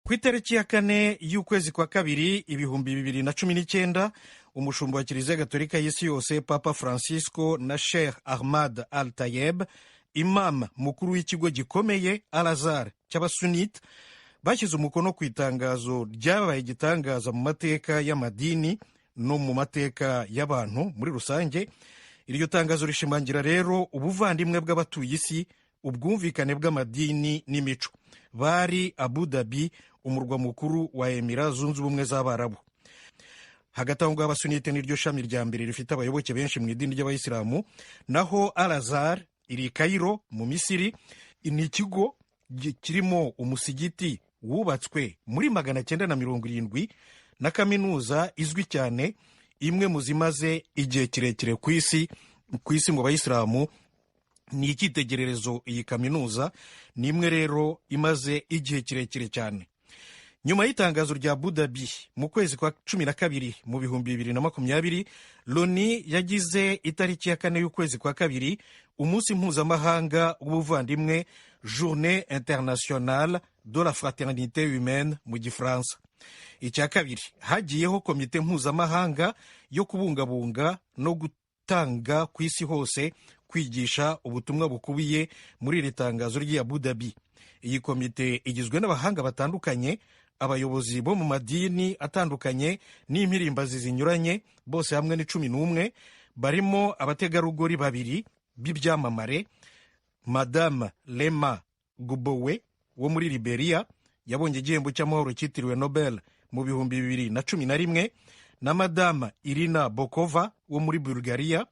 Ku itariki ya 4 y'ukwezi kwa kabiri 2019, umushumba wa Kiliziya Gatolika y'isi yose, Papa Francisco, na Sheikh Ahmad Al Tayeb, imam mukuru w'ikigo gikomeye Al Azhar cy'Abasunite, bashyize umukono ku itangazo ryabaye igitangaza mu mateka y'amadini no mu mateka y'abantu muri rusange. Iryo tangazo rishimangira rero ubuvandimwe bw'abatuye isi, ubwumvikane bw'amadini n'imico. Bari Abu Dhabi, umurwa mukuru wa Emira Zunze Ubumwe z'Abarabu. Hagati aho ngaho, Abasunite niryo shami rya mbere rifite abayoboke benshi mu idini ry'Abayisilamu, naho Al Azhar iri i Kayiro mu Misiri. Ni ikigo kirimo umusigiti wubatswe muri 970 na kaminuza izwi cyane, imwe mu zimaze igihe kirekire ku isi mu bayisilamu. Ni icyitegererezo iyi kaminuza, ni imwe rero imaze igihe kirekire cyane. Nyuma y'itangazo rya Abu Dhabi mu kwezi kwa 12 mu 2020, Loni yagize itariki ya 4 y'ukwezi kwa kabiri umunsi mpuzamahanga w'ubuvandimwe, Journée internationale de la fraternité humaine mu Gifaransa. Icya kabiri, hagiyeho komite mpuzamahanga yo kubungabunga no gutanga ku isi hose kwigisha ubutumwa bukubiye muri iri tangazo ry'i Abu Dhabi. Iyi komite igizwe n'abahanga batandukanye, abayobozi bo mu madini atandukanye n'impirimbazi zinyuranye, bose hamwe ni 11, barimo abategarugori babiri b'ibyamamare: Madame Lema Gubowe wo muri Liberia, yabonye igihembo cy'amahoro cyitiriwe Nobel mu 2011, na Madame Irina Bokova wo muri Bulgaria,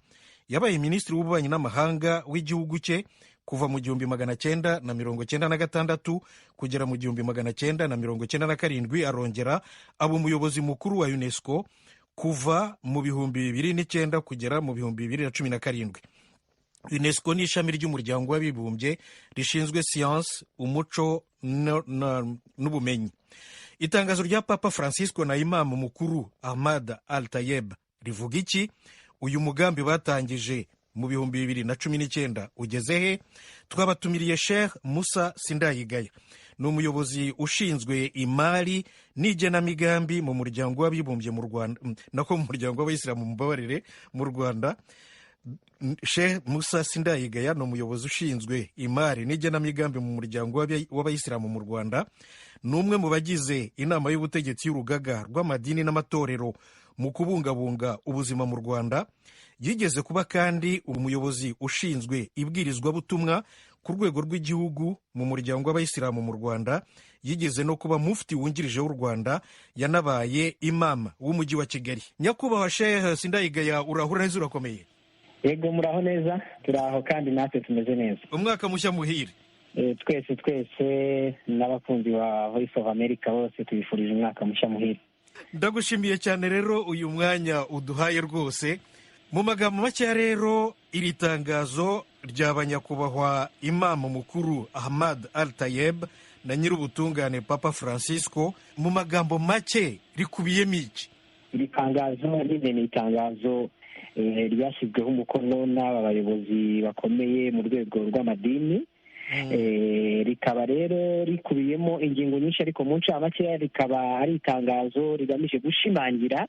yabaye minisitiri w'ububanyi n'amahanga w'igihugu cye kuva mu 1996 kugera mu 1997, arongera aba umuyobozi mukuru wa UNESCO kuva mu 2009 kugera mu 2017. UNESCO ni ishami ry'Umuryango w'Abibumbye rishinzwe siyansi, umuco n'ubumenyi. Itangazo rya Papa Francisco na imamu mukuru Ahmad Al Tayeb rivuga iki? Uyu mugambi batangije mu 2019 ugeze he? Twabatumiriye Sheikh Musa Sindayigaya, ni umuyobozi ushinzwe imari n'igenamigambi mu Muryango w'Abibumbye mu Rwanda, nako mu Muryango w'Abayisilamu, mubabarire, mu Rwanda. Sheikh Musa Sindayigaya ni umuyobozi ushinzwe imari n'igenamigambi mu Muryango w'Abayisilamu mu Rwanda. Ni umwe mu bagize inama y'ubutegetsi y'Urugaga rw'Amadini n'Amatorero mu Kubungabunga Ubuzima mu Rwanda. Yigeze kuba kandi umuyobozi ushinzwe ibwirizwabutumwa ku rwego rw'igihugu mu Muryango w'Abayisilamu mu Rwanda. Yigeze no kuba mufti wungirije w'u Rwanda, yanabaye imama w'Umujyi wa Kigali. Nyakubahwa Sheikh Sindayigaya, urahura neza, urakomeye? Yego, muraho neza, turaho kandi natwe tumeze neza. Umwaka mushya muhire. Twese twese n'abakunzi ba Voice of America bose tubifurije umwaka mushya muhire. Ndagushimiye cyane rero uyu mwanya uduhaye rwose. Mu magambo makeya rero, iri tangazo rya banyakubahwa imamu mukuru Ahmad Al Tayeb na nyir'ubutungane Papa Francisco, mu magambo make rikubiyemo iki? Iri tangazo nyine ni itangazo ryashyizweho umukono n'aba bayobozi bakomeye mu rwego rw'amadini. Rikaba rero rikubiyemo ingingo nyinshi, ariko mu ncamake rikaba ari itangazo rigamije gushimangira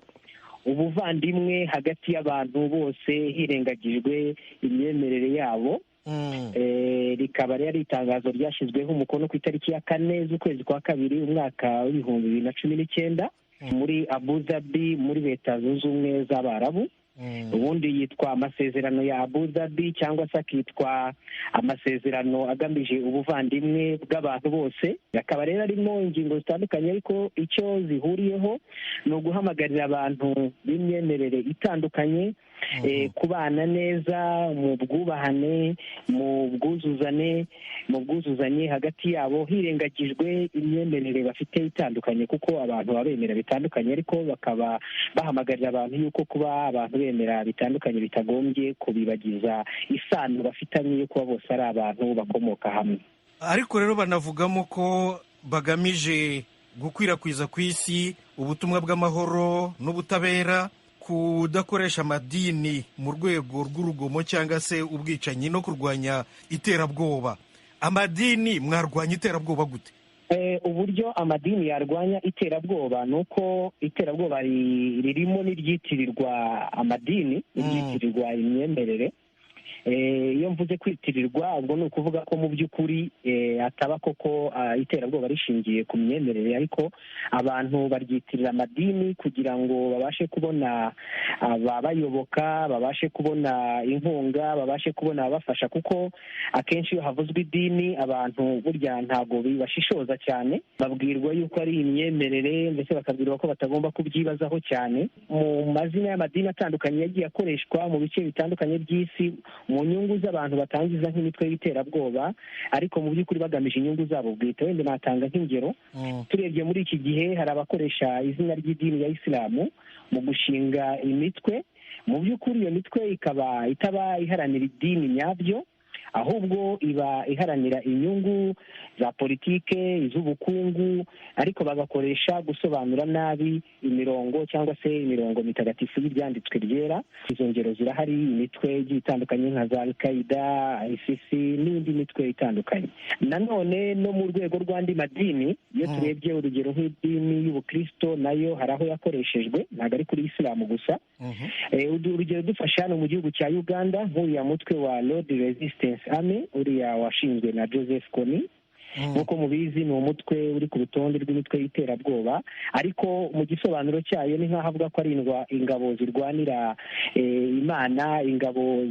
ubuvandimwe hagati y'abantu bose hirengagijwe imyemerere yabo. Rikaba rero ari itangazo ryashyizweho umukono ku itariki ya 4 z'ukwezi kwa kabiri umwaka w'2019 muri Abu Dhabi, muri Leta Zunze Ubumwe z'Abarabu. Ubundi yitwa amasezerano ya Abu Dhabi cyangwa se akitwa amasezerano agamije ubuvandimwe bw'abantu bose. Akaba rero arimo ingingo zitandukanye, ariko icyo zihuriyeho ni uguhamagarira abantu b'imyemerere itandukanye kubana neza mu bwubahane, mu bwuzuzane, mu bwuzuzanye hagati yabo hirengagijwe imyemerere bafite itandukanye, kuko abantu baba bemera bitandukanye, ariko bakaba bahamagarira abantu yuko kuba abantu bemera bitandukanye bitagombye kubibagiza isano bafitanye yo kuba bose ari abantu bakomoka hamwe. Ariko rero banavugamo ko bagamije gukwirakwiza ku isi ubutumwa bw'amahoro n'ubutabera, kudakoresha amadini mu rwego rw'urugomo cyangwa se ubwicanyi, no kurwanya iterabwoba. Amadini mwarwanya iterabwoba gute? Uburyo amadini yarwanya iterabwoba ni uko iterabwoba ririmo n'iryitirirwa amadini, n'iryitirirwa imyemerere. Iyo mvuze kwitirirwa, ubwo ni ukuvuga ko mu by'ukuri ataba koko iterabwoba rishingiye ku myemerere, ariko abantu baryitirira amadini kugira ngo babashe kubona ababayoboka, babashe kubona inkunga, babashe kubona ababafasha, kuko akenshi iyo havuzwe idini abantu burya ntabwo bibashishoza cyane, babwirwa yuko ari imyemerere, ndetse bakabwirwa ko batagomba kubyibazaho cyane. Mu mazina y'amadini atandukanye yagiye akoreshwa mu bice bitandukanye by'isi mu nyungu z'abantu batangiza nk'imitwe y'iterabwoba, ariko mu by'ukuri bagamije inyungu zabo bwite. Wenda natanga nk'ingero, turebye muri iki gihe hari abakoresha izina ry'idini ya Isilamu mu gushinga imitwe, mu by'ukuri iyo mitwe ikaba itaba iharanira idini nyabyo, ahubwo iba iharanira inyungu za politike, iz'ubukungu, ariko bagakoresha gusobanura nabi imirongo cyangwa se imirongo mitagatifu y'ibyanditswe byera. Izo ngero zirahari, imitwe igiye itandukanye nka za Al-Qaeda, ISIS n'indi mitwe itandukanye. Nanone no mu rwego rw'andi madini, iyo turebye urugero nk'idini y'ubukristo, nayo hari aho yakoreshejwe, ntabwo ari kuri Isilamu gusa. Urugero dufashe hano mu gihugu cya Uganda, nk'uriya mutwe wa Lord Resistance Army, uriya washinzwe na Joseph Kony, nk'uko mubizi ni umutwe uri ku rutonde rw'imitwe y'iterabwoba, ariko mu gisobanuro cyayo ni nk'aho avuga ko ari ingabo zirwanira Imana, ingabo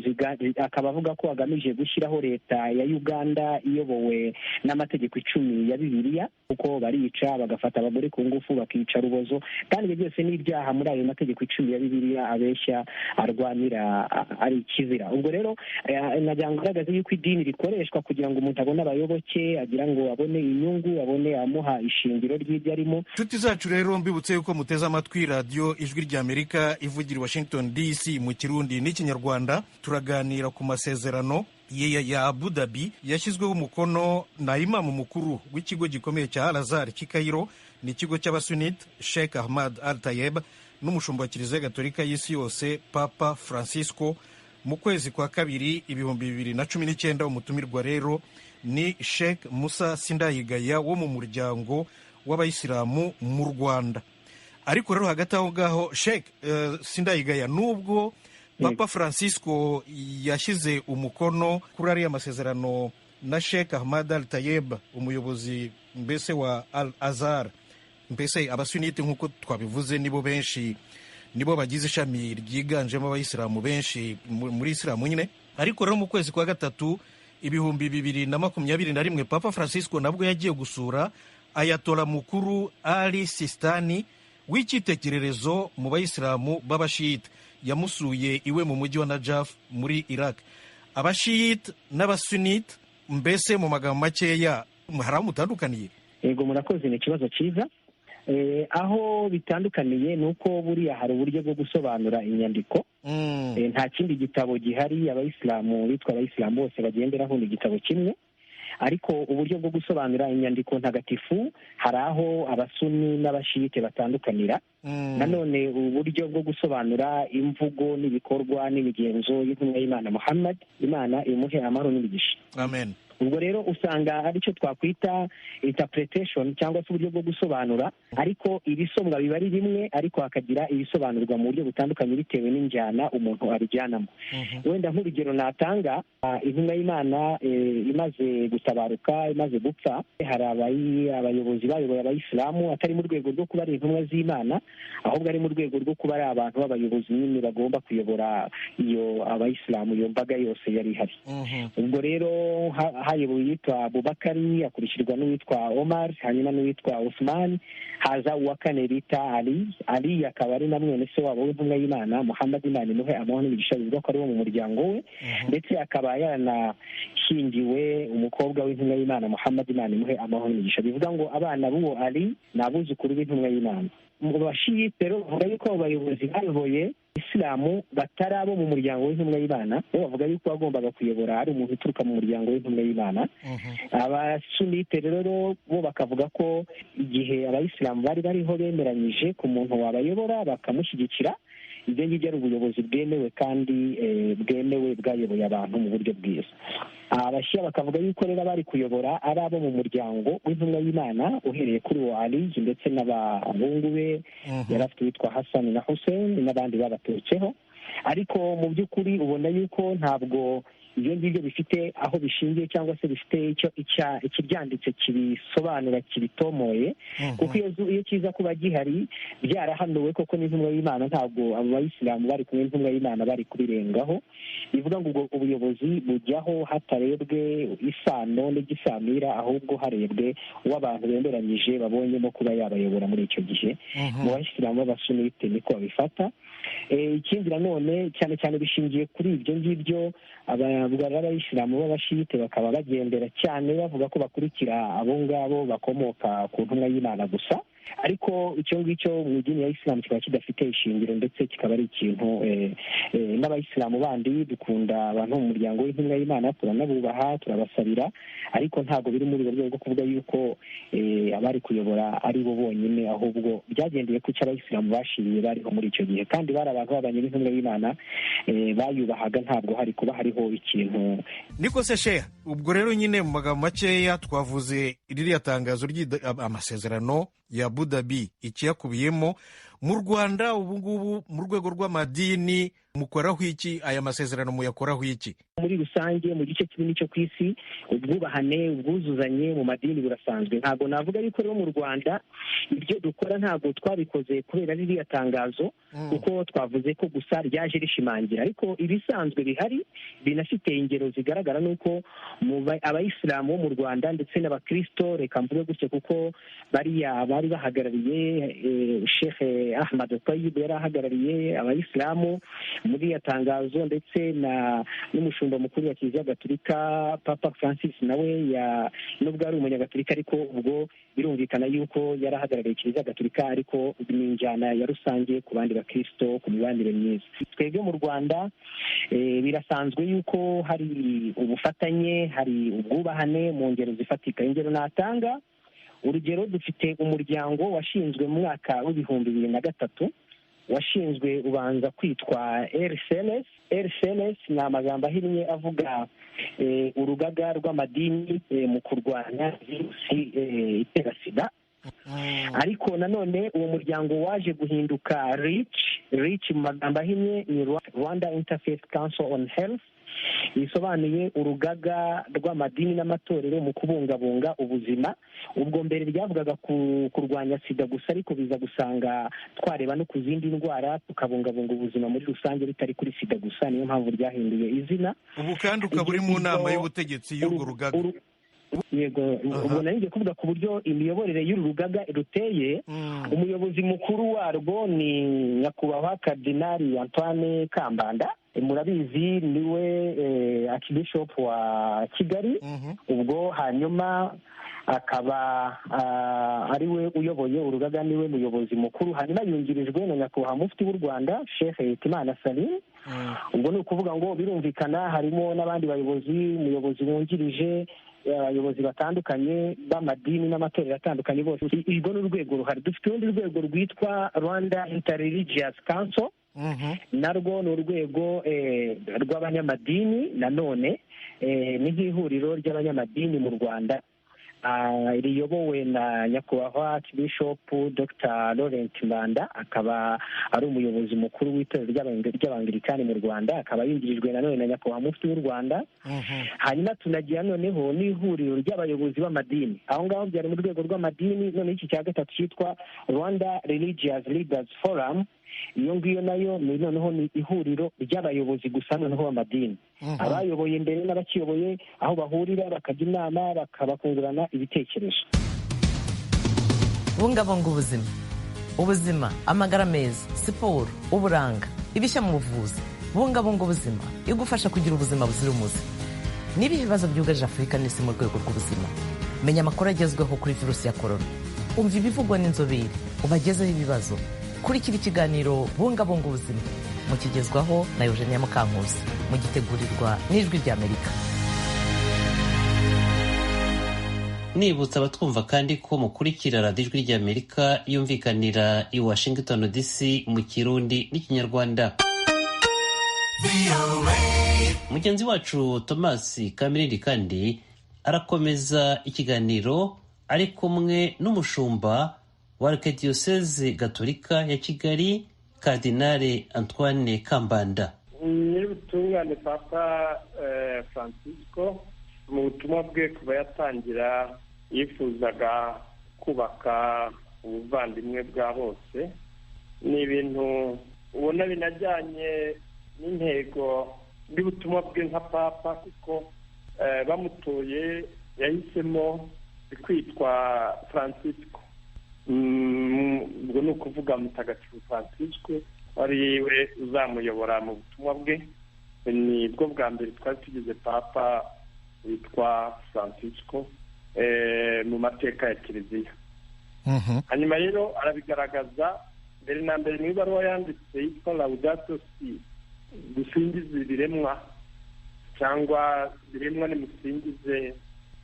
akaba avuga ko agamije gushyiraho leta ya Uganda iyobowe n'amategeko 10 ya Bibiliya, kuko barica, bagafata abagore ku ngufu, bakica rubozo, kandi ibyo byose ni ibyaha muri ayo mategeko 10 ya Bibiliya abeshya arwanira ari ikizira. Ubwo rero nagira ngo ngaragaze yuko idini rikoreshwa kugira ngo umuntu abone abayoboke, agira ngo abone inyungu, abone amuha ishingiro ry'ibyo arimo. Inshuti zacu rero, mbibutse yuko muteze amatwi radiyo Ijwi ry'Amerika ivugira i Washington DC mu Kirundi n'Ikinyarwanda. Turaganira ku masezerano ya Abu Dhabi yashyizweho umukono na imamu mukuru w'ikigo gikomeye cya Al Azhar cy'i Cairo, ni ikigo cy'abasunite, Sheikh Ahmad Al Tayeb, n'umushumba wa Kiliziya Gatolika y'isi yose, Papa Francisco, mu kwezi kwa kabiri 2019. Umutumirwa rero ni Sheikh Musa Sindayigaya wo mu muryango w'abayisilamu mu Rwanda. Ariko rero hagati aho ngaho, Sheikh Sindayigaya, nubwo Papa Francisco yashyize umukono kuri ariya masezerano na Sheikh Ahmad Al Tayeb, umuyobozi mbese wa Al Azhar, mbese abasunite nk'uko twabivuze nibo benshi, nibo bagize ishami ryiganjemo abayisilamu benshi muri Isilamu nyine. Ariko rero mu kwezi kwa gatatu 2021, Papa Francisco nabwo yagiye gusura Ayatollah mukuru Ali Sistani w'icyitegererezo mu bayisilamu b'abashiyite. Yamusuye iwe mu mujyi wa Najaf muri Iraq. Abashiyite n'abasunite mbese mu magambo makeya hari aho mutandukaniye? Yego, murakoze, ni ikibazo cyiza. Aho bitandukaniye ni uko buriya hari uburyo bwo gusobanura inyandiko. Nta kindi gitabo gihari abayisilamu bitwa abayisilamu bose bagenderaho, ni igitabo kimwe, ariko uburyo bwo gusobanura inyandiko ntagatifu hari aho abasuni n'abashiyite batandukanira. Nanone uburyo bwo gusobanura imvugo n'ibikorwa n'imigenzo y'intumwa y'Imana Muhammad, Imana imuhe amahoro n'imigisha, amen. Ubwo rero usanga aricyo twakwita interpretation cyangwa se uburyo bwo gusobanura, ariko ibisomwa biba ari bimwe, ariko hakagira ibisobanurwa mu buryo butandukanye bitewe n'injyana umuntu abijyanamo. Wenda nk'urugero natanga, intumwa y'Imana imaze gutabaruka, imaze gupfa, hari abayobozi bayoboye abayisilamu atari mu rwego rwo kuba ari intumwa z'Imana, ahubwo ari mu rwego rwo kuba ari abantu b'abayobozi nyine bagomba kuyobora iyo abayisilamu, iyo mbaga yose yari ihari. Ubwo rero hayobowe uwitwa Abubakari, akurikirwa n'uwitwa Omar, hanyuma n'uwitwa Usman, haza uwa kane bita Ali. Ali akaba ari na mwene se wabo w'intumwa y'Imana Muhammad, Imana imuhe amahoro n'imigisha, bivugwa ko ari wo mu muryango we, ndetse akaba yaranashyingiwe umukobwa w'intumwa y'Imana Muhammad, Imana imuhe amahoro n'imigisha, bivuga ngo abana b'uwo Ali ni abuzukuru b'intumwa y'Imana. Mu bashiyite rero bavuga yuko abo bayobozi bayoboye Isilamu batari abo mu muryango w'intumwa y'Imana, bo bavuga yuko bagombaga kuyobora ari umuntu uturuka mu muryango w'intumwa y'Imana. Abasunite rero bo bakavuga ko igihe abayisilamu bari bariho bemeranyije ku muntu wabayobora bakamushyigikira, ibyo ngibyo ari ubuyobozi bwemewe kandi bwemewe bwayoboye abantu mu buryo bwiza. Abashiya bakavuga yuko rero abari kuyobora ari abo mu muryango w'intumwa y'Imana, uhereye kuri uwo Ali ndetse n'abahungu be, yari afite uwitwa Hassan na Hussein n'abandi babaturutseho. Ariko mu by'ukuri ubona yuko ntabwo ibyo ngibyo bifite aho bishingiye cyangwa se bifite icyo ikibyanditse kibisobanura kibitomoye, kuko iyo kiza kuba gihari byarahanuwe koko n'intumwa y'Imana, ntabwo abo bayisilamu bari kumwe n'intumwa y'Imana bari kubirengaho. Bivuga ngo ubwo ubuyobozi bujyaho hatarebwe isano n'igisamira, ahubwo harebwe uwo abantu bemeranyije babonyemo kuba yabayobora muri icyo gihe. Mu bayisilamu b'abasunite niko babifata. Ikindi nanone cyane cyane bishingiye kuri ibyo ngibyo, abayisilamu b'abashiyite bakaba bagendera cyane bavuga ko bakurikira abo ngabo bakomoka ku ntumwa y'Imana gusa, ariko icyo ngicyo mu idini ya isilamu kikaba kidafite ishingiro, ndetse kikaba ari ikintu n'abayisilamu bandi dukunda abantu mu muryango w'intumwa y'Imana, turanabubaha, turabasabira, ariko ntabwo biri muri urwo rwego rwo kuvuga yuko abari kuyobora ari bo bonyine, ahubwo byagendeye ku cyo abayisilamu bashiriye bariho muri icyo gihe, kandi bari abantu babanye n'intumwa y'Imana, bayubahaga, ntabwo hari kuba hariho ikintu. Niko se Sheikh, ubwo rero nyine mu magambo makeya twavuze ririya tangazo ry'amasezerano ya Abu Dhabi ikiyakubiyemo. Mu Rwanda ubu ngubu mu rwego rw'amadini mukoraho iki? Aya masezerano muyakoraho iki? Muri rusange mu gice kinini cyo ku isi ubwubahane, ubwuzuzanye mu madini burasanzwe. Ntabwo navuga yuko rero mu Rwanda ibyo dukora ntabwo twabikoze kubera ririya tangazo, kuko twavuze ko gusa ryaje rishimangira, ariko ibisanzwe bihari binafite ingero zigaragara nuko abayisilamu bo mu Rwanda ndetse n'abakristo, reka mvuge gutyo kuko bariya bari bahagarariye Sheikh Ahmad Tayyib yari ahagarariye abayisilamu muri iriya tangazo, ndetse n'umushumba mukuru wa Kiliziya Gatolika Papa Francis nawe nubwo ari umunyagatolika, ariko ubwo birumvikana yuko yari ahagarariye Kiliziya Gatolika, ariko ni injyana ya rusange ku bandi bakristo ku mibanire myiza. Twebwe mu Rwanda birasanzwe yuko hari ubufatanye, hari ubwubahane mu ngero zifatika. Ingero natanga, urugero dufite umuryango washinzwe mu mwaka wa 2003, washinzwe ubanza kwitwa RCLS. RCLS ni amagambo ahinnye avuga urugaga rw'amadini mu kurwanya virusi itera sida. Ariko nanone uwo muryango waje guhinduka RICH. RICH mu magambo ahinnye ni Rwanda Interfaith Council on Health, bisobanuye urugaga rw'amadini n'amatorero mu kubungabunga ubuzima. Ubwo mbere ryavugaga kurwanya sida gusa, ariko biza gusanga twareba no ku zindi ndwara tukabungabunga ubuzima muri rusange bitari kuri sida gusa, niyo mpamvu ryahinduye izina. Ubu kandi ukaba uri mu nama y'ubutegetsi y'urwo rugaga. Yego, ubwo nari ngiye kuvuga ku buryo imiyoborere y'uru rugaga ruteye. Umuyobozi mukuru warwo ni Nyakubahwa Karidinali Antoine Kambanda, murabizi niwe Archbishop wa Kigali. Ubwo hanyuma akaba ari we uyoboye urugaga, niwe muyobozi mukuru, hanyuma yungirijwe na Nyakubahwa Mufti w'u Rwanda Sheikh Hitimana Salim. Ubwo ni ukuvuga ngo birumvikana harimo n'abandi bayobozi, umuyobozi wungirije, abayobozi batandukanye b'amadini n'amatorero atandukanye bose. Urwo ni urwego ruhari. Dufite urundi rwego rwitwa Rwanda Interreligious Council, narwo ni urwego rw'abanyamadini, nanone ni nk'ihuriro ry'abanyamadini mu Rwanda, riyobowe na Nyakubahwa Bishop Dr Laurent Mbanda, akaba ari umuyobozi mukuru w'itorero ry'Abangilikani mu Rwanda, akaba yungirijwe nanone na Nyakubahwa Mufti w'u Rwanda. Hanyuma tunagira noneho n'ihuriro ry'abayobozi b'amadini, aho ngaho byari mu rwego rw'amadini. Noneho iki cya gatatu cyitwa Rwanda Religious Leaders Forum, iyo ngiyo nayo ni noneho ni ihuriro ry'abayobozi gusa noneho b'amadini, abayoboye mbere n'abakiyoboye, aho bahurira bakajya inama bakabakungurana ibitekerezo. Bungabunga ubuzima, ubuzima, amagara meza, siporo, uburanga, ibishya mu buvuzi. Bungabunga ubuzima igufasha kugira ubuzima buzira umuze. Niba ibibazo byugarije Afurika n'isi mu rwego rw'ubuzima, menya amakuru agezweho kuri virusi ya korona, umva ibivugwa n'inzobere, ubagezeho ibibazo. Kurikira ikiganiro Bungabunga ubuzima, mukigezwaho na Eugenia Mukankusi, mugitegurirwa n'Ijwi ry'Amerika. Nibutsa abatwumva kandi ko mukurikira Radiyo Ijwi ry'Amerika yumvikanira i Washington DC mu Kirundi n'Ikinyarwanda. Mugenzi wacu Thomas Kamirindi kandi arakomeza ikiganiro ari kumwe n'umushumba wa Archdiocese Gatolika ya Kigali, Cardinal Antoine Kambanda. Nyir'ubutungane Papa Francisco mu butumwa bwe kuva yatangira yifuzaga kubaka ubuvandimwe bwa bose. Ni ibintu ubona binajyanye n'intego y'ubutumwa bwe nka Papa, kuko bamutoye yahisemo kwitwa Francisco. Ubwo ni ukuvuga Mutagatifu Francisco wari we uzamuyobora mu butumwa bwe. Ni bwo bwa mbere twari tugize Papa witwa Francisco mu mateka ya Kiliziya. Hanyuma rero arabigaragaza mbere na mbere mu ibaruwa yanditse yitwa Laudato Si, dusingize ibiremwa, cyangwa biremwa nimusingize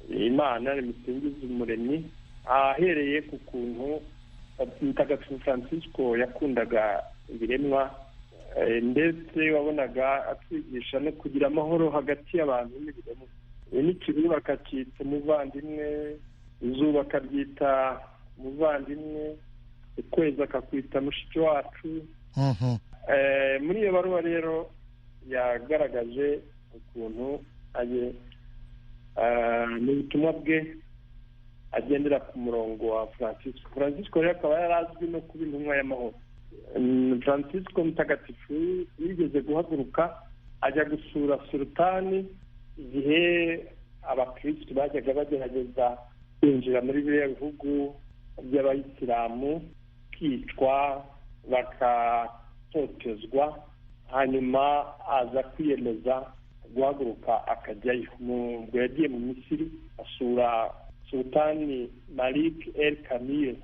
Imana, nimusingize Umuremyi, ahereye ku kuntu Mutagatifu Francisco yakundaga ibiremwa, ndetse wabonaga atwigisha no kugira amahoro hagati y'abantu n'ibiremwa. N'ikibuga akacyita umuvandimwe, izuba akaryita umuvandimwe, ukwezi akakwita mushiki wacu. Muri iyo baruwa rero yagaragaje ukuntu mu butumwa bwe agendera ku murongo wa Francisco. Francisco rero akaba yari azwi no kuba intumwa y'amahoro. Francisco Mutagatifu yigeze guhaguruka ajya gusura sultani igihe abakirisitu bajyaga bagerageza kwinjira muri biriya bihugu by'abayisilamu, kwicwa, bakatotezwa, hanyuma aza kwiyemeza guhaguruka akajyayo. Ubwo yagiye mu Misiri asura Sultani Malik El Kamil,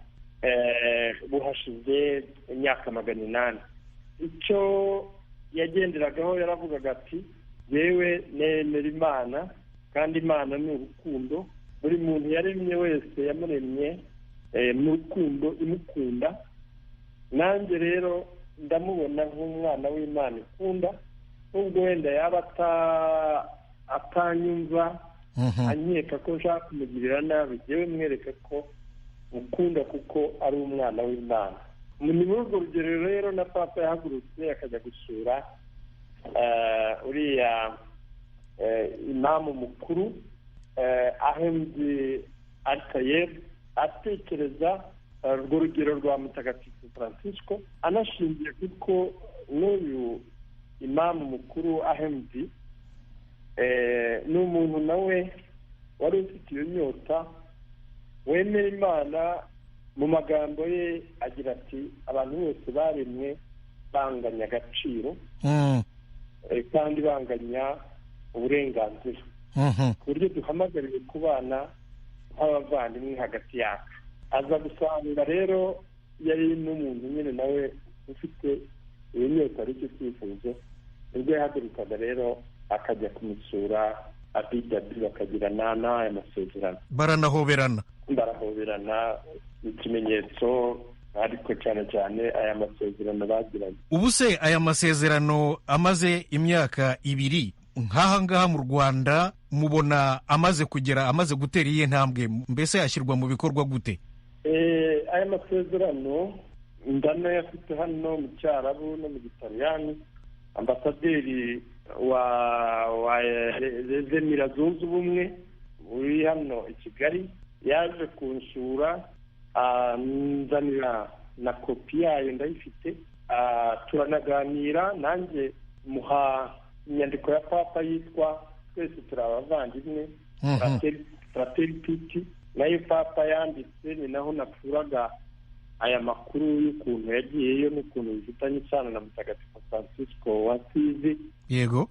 buhashize imyaka 800. Icyo yagenderagaho yaravugaga ati: yewe nemera Imana, kandi Imana ni urukundo, buri muntu yaremye wese yamuremye mu rukundo imukunda, nanjye rero ndamubona nk'umwana w'Imana ikunda, nubwo wenda yaba atanyumva, anyeka ko nshaka kumugirira nabi, yewe mwereka ko mukunda kuko ari umwana w'Imana. Ni muri urwo rugero rero na Papa yahagurutse akajya gusura uriya imamu mukuru Ahmed Al-Tayeb, atekereza urwo rugero rwa Mutagatifu Francisco, anashingiye kuko n'uyu imamu mukuru Ahmed ni umuntu nawe wari ufite iyo nyota, wemera Imana. Mu magambo ye agira ati: abantu bose baremwe banganya agaciro kandi banganya uburenganzira, ku buryo duhamagariwe kubana nk'abavandimwe hagati yacu. Aza gusanga rero yari n'umuntu nyine nawe ufite iyo nyota, aricyo cyifuzo, nibwo yahagurukaga rero akajya kumusura Abu Dhabi, bakagirana n'aya masezerano, baranahoberana. Barahoberana, ikimenyetso, ariko cyane cyane aya masezerano bagiranye. Ubu se aya masezerano amaze imyaka 2 nk'aha ngaha mu Rwanda, mubona amaze kugera, amaze gutera iyihe ntambwe? Mbese yashyirwa mu bikorwa gute? Aya masezerano ndanayafite hano mu Cyarabu no mu Gitaliyani. Ambasaderi wa Emira Zunze Ubumwe uri hano i Kigali yaje kunsura, anzanira na kopi yayo ndayifite, turanaganira, nanjye muha inyandiko ya Papa yitwa Twese turi abavandimwe, Fratelli Tutti, nayo Papa yanditse. Ni naho nakuraga aya makuru y'ukuntu yagiyeyo n'ukuntu bifitanye isano na Mutagatifu Francisco wa Asizi. Yego.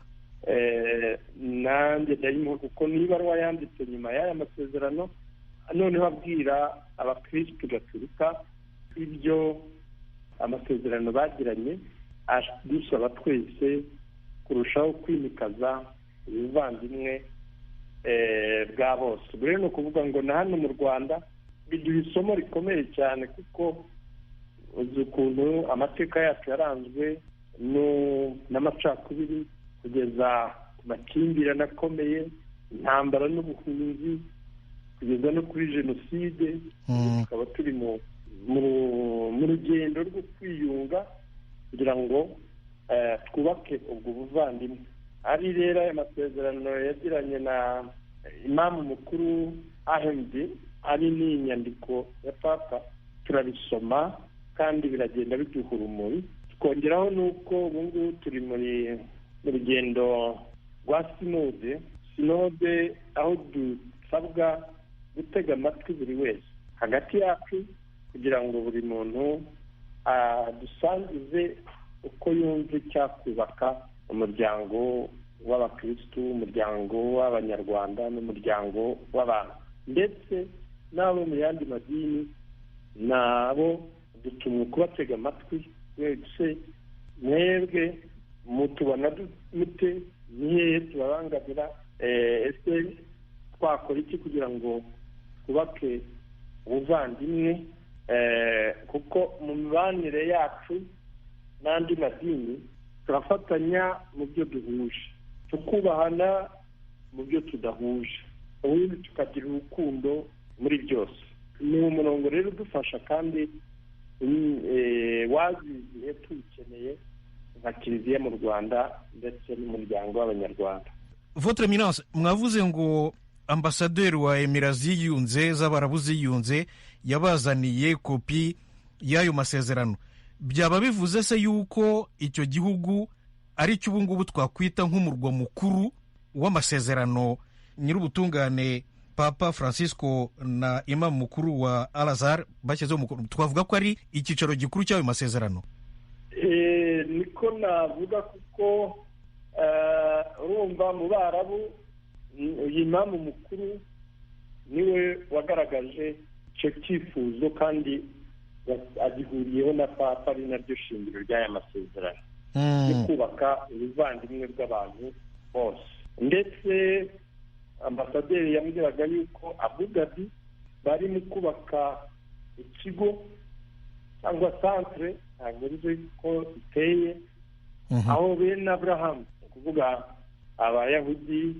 Nanjye ndayimuha kuko niba ibaruwa yanditse nyuma y'aya masezerano, noneho abwira abakirisitu gatolika ibyo amasezerano bagiranye, adusaba twese kurushaho kwimikaza ubuvandimwe bwa bose. Ubwo rero ni ukuvuga ngo na hano mu Rwanda biduha isomo rikomeye cyane, kuko uzi ukuntu amateka yacu yaranzwe n'amacakubiri kugeza ku makimbirane akomeye, intambara n'ubuhunzi, kugeza no kuri jenoside. Tukaba turi mu rugendo rwo kwiyunga kugira ngo twubake ubwo buvandimwe. Ari rero aya masezerano yagiranye na imamu mukuru Ahmed, ari n'inyandiko ya Papa, turabisoma kandi biragenda biduha urumuri. Tukongeraho n'uko ubu ngubu turi mu rugendo rwa sinode aho dusabwa gutega amatwi buri wese hagati yacu kugira ngo buri muntu adusangize uko yumva icyakubaka umuryango w'abakirisitu, umuryango w'abanyarwanda n'umuryango w'abantu, ndetse n'abo mu yandi madini nabo dutumwe kubatega amatwi. Mwese mwebwe mutubona mute, ni hehe tubabangamira, ese twakora iki kugira ngo twubake ubuvandimwe? Kuko mu mibanire yacu n'andi madini turafatanya mu byo duhuje, tukubahana mu byo tudahuje, ubundi tukagira urukundo muri byose. Ni umurongo rero udufasha kandi waziziye tuwukeneye nka Kiliziya mu Rwanda ndetse n'umuryango w'Abanyarwanda. Votre Eminence, mwavuze ngo ambasaderi wa Emira ziyunze z'Abarabu ziyunze yabazaniye kopi y'ayo masezerano. Byaba bivuze se yuko icyo gihugu ari cyo ubu ngubu twakwita nk'umurwa mukuru w'amasezerano nyir'ubutungane Papa Francisco na Imam mukuru wa Al-Azhar bashyizeho umukono? Twavuga ko ari icyicaro gikuru cy'ayo masezerano? Niko navuga, kuko urumva mu Barabu uyu imamu mukuru niwe wagaragaje icyo cyifuzo kandi agihuriyeho na Papa, ari naryo shingiro ry'aya masezerano yo kubaka ubuvandimwe bw'abantu bose. Ndetse ambasaderi yambwiraga yuko Abu Dhabi bari mu kubaka ikigo cyangwa centre, ntabwo nzi ko iteye, aho bene Abraham, ni ukuvuga Abayahudi,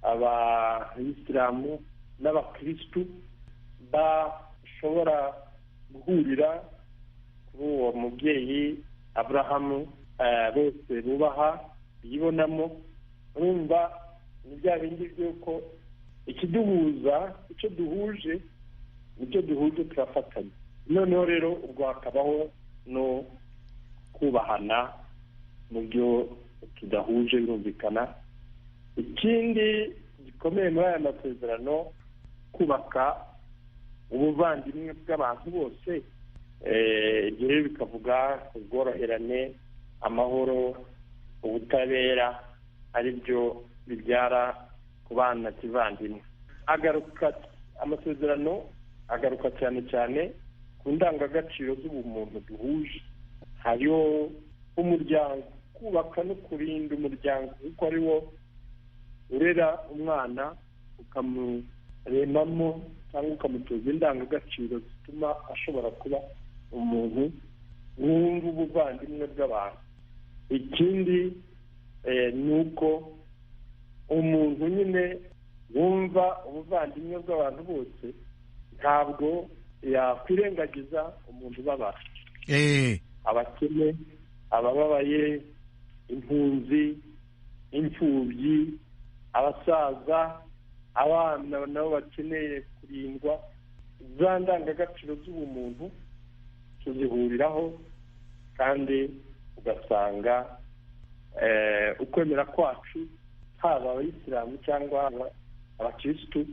Abayisilamu n'Abakirisitu bashobora guhurira kuri uwo mubyeyi Abrahamu, bose bubaha bibonamo. Urumva ni bya bindi by'uko ikiduhuza, icyo duhuje, icyo duhuje turafatanya. Noneho rero ubwo hakabaho no kubahana mu byo tudahuje, birumvikana. Ikindi gikomeye muri aya masezerano, kubaka ubuvandimwe bw'abantu bose. Ibyo rero bikavuga ubworoherane, amahoro, ubutabera, ari byo bibyara kubana kivandimwe. Agaruka amasezerano agaruka cyane cyane ku ndangagaciro z'ubumuntu duhuje. Hariho umuryango, kubaka no kurinda umuryango, kuko ari wo urera umwana ukamuremamo cyangwa ukamutoza indangagaciro zituma ashobora kuba umuntu wumva ubuvandimwe bw'abantu. Ikindi ni uko umuntu nyine wumva ubuvandimwe bw'abantu bose ntabwo yakwirengagiza umuntu ubabara, abakene, abababaye, impunzi, imfubyi, abasaza, abana nabo bakeneye kurindwa. Za ndangagaciro z'ubumuntu tuzihuriraho, kandi ugasanga ukwemera kwacu, haba abayisilamu cyangwa abakirisitu,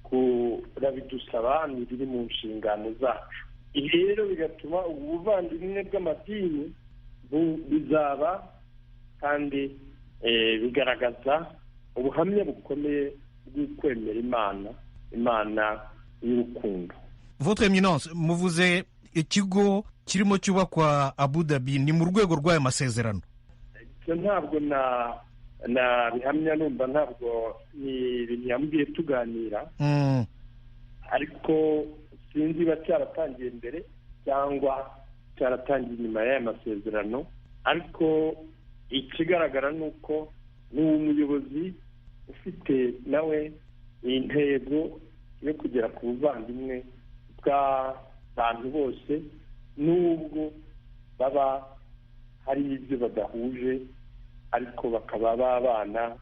kurabidusaba, ni biri mu nshingano zacu. Ibi rero bigatuma ubuvandimwe bw'amadini bizaba kandi bigaragaza ubuhamya bukomeye bw'ukwemera Imana, Imana y'urukundo. Votre Eminence, muvuze ikigo kirimo cyubakwa Abu Dhabi, ni mu rwego rw'aya masezerano? Ntabwo na bihamya, numva ntabwo ni ibintu yambwiye tuganira, ariko sinzi ba cyaratangiye mbere cyangwa cyaratangiye nyuma y'aya masezerano. Ariko ikigaragara ni uko Ni umuyobozi ufite nawe intego yo kugera ku buvandimwe bw'abantu bose, n'ubwo baba hari ibyo badahuje, ariko bakaba babana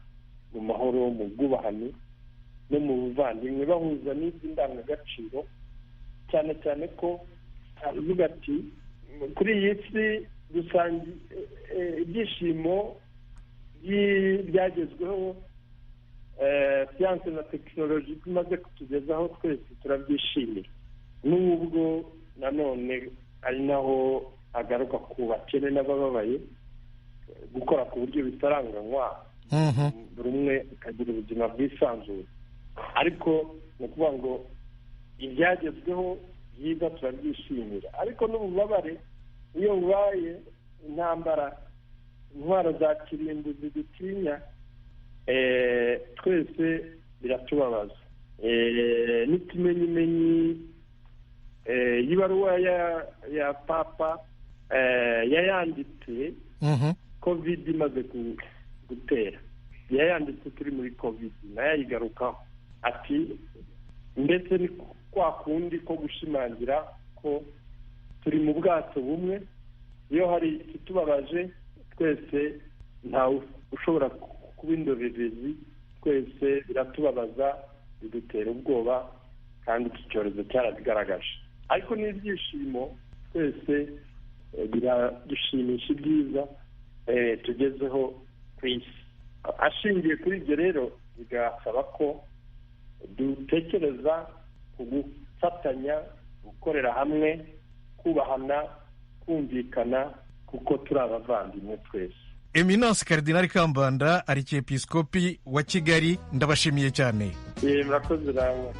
mu mahoro, mu bwubahane no mu buvandimwe, bahuza n'iby'indangagaciro, cyane cyane ko avuga ati kuri iyi si dusangiye ibyishimo byagezweho, siyanse na tekinoloji tumaze kutugezaho twese turabyishimira, n'ubwo nanone ari naho agaruka ku bakene n'abababaye, gukora ku buryo bitaranganywa, buri umwe akagira ubuzima bwisanzuye. Ariko ni ukuvuga ngo ibyagezweho byiza turabyishimira, ariko n'ububabare iyo bubaye, intambara, intwaro za kirimbuzi dutinya, twese biratubabaza. N'ikimenyimenyi y'ibaruwa ya Papa yayanditse Covid imaze gutera, yayanditse turi muri Covid, nayo ayigarukaho ati ndetse ni kwa kundi ko gushimangira ko turi mu bwato bumwe, iyo hari ikitubabaje twese ntawe ushobora kuba indorerezi, twese biratubabaza, bidutera ubwoba, kandi iki cyorezo cyarabigaragaje. Ariko n'ibyishimo twese biradushimisha ibyiza tugezeho ku isi. Ashingiye kuri ibyo rero, bigasaba ko dutekereza ku gufatanya, gukorera hamwe, kubahana, kumvikana, kuko turi abavandimwe twese. Eminence Cardinal Kambanda, Arkiyepiskopi wa Kigali, ndabashimiye cyane. Murakoze namwe.